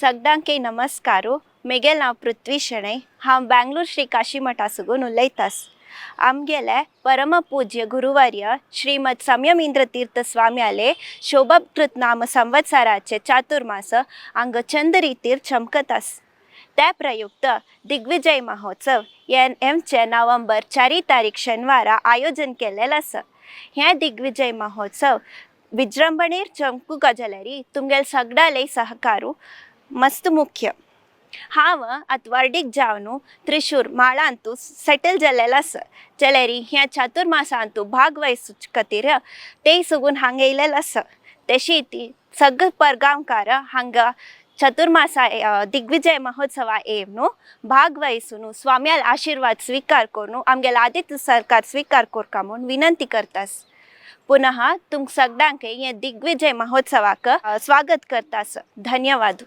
सगळ्यांक नमस्कारो. मेगेल नांव पृथ्वी शणै. हांव बँगलोर श्री काशी मठा साकून उलयतास. आमगेले परमपूज्य गुरुवर्य श्रीमद संयमेंद्र तीर्थ स्वाम्याले शोभाकृत नाम संवत्सराचे चातुर्मास हांगा चंद रितीर चमकतास. त्या प्रयुक्त दिग्विजय महोत्सव एमचे नोव्हेंबर 4 तारीख शनिवारा आयोजन केलेलं आसा. हें दिग्विजय महोत्सव विजृंभणेर चमकूंक जाल्यार तुमगेले सगळ्यांले सहकारू मस्त मुख्य. हांव आतां वर्डीक जावन त्रिशूर माळांतू सेटल जाल्लेलो आसा. जाल्यार ह्या चातुर्मासांतू भाग वहिसूचे खातीर ते सगून हांगा येयलेलो आसा. तशी ती सगळे परगांवकार हांगा चतुर्मासा दिग्विजय महोत्सवा येवन भाग वहिसून स्वाम्याल आशीर्वाद स्वीकार करून आमगेले आदित्य सरकार स्वीकार करका म्हूण विनंती करतास. पुनः तुमकां सगळ्यांक हे दिग्विजय महोत्सवाक स्वागत करतास. धन्यवाद.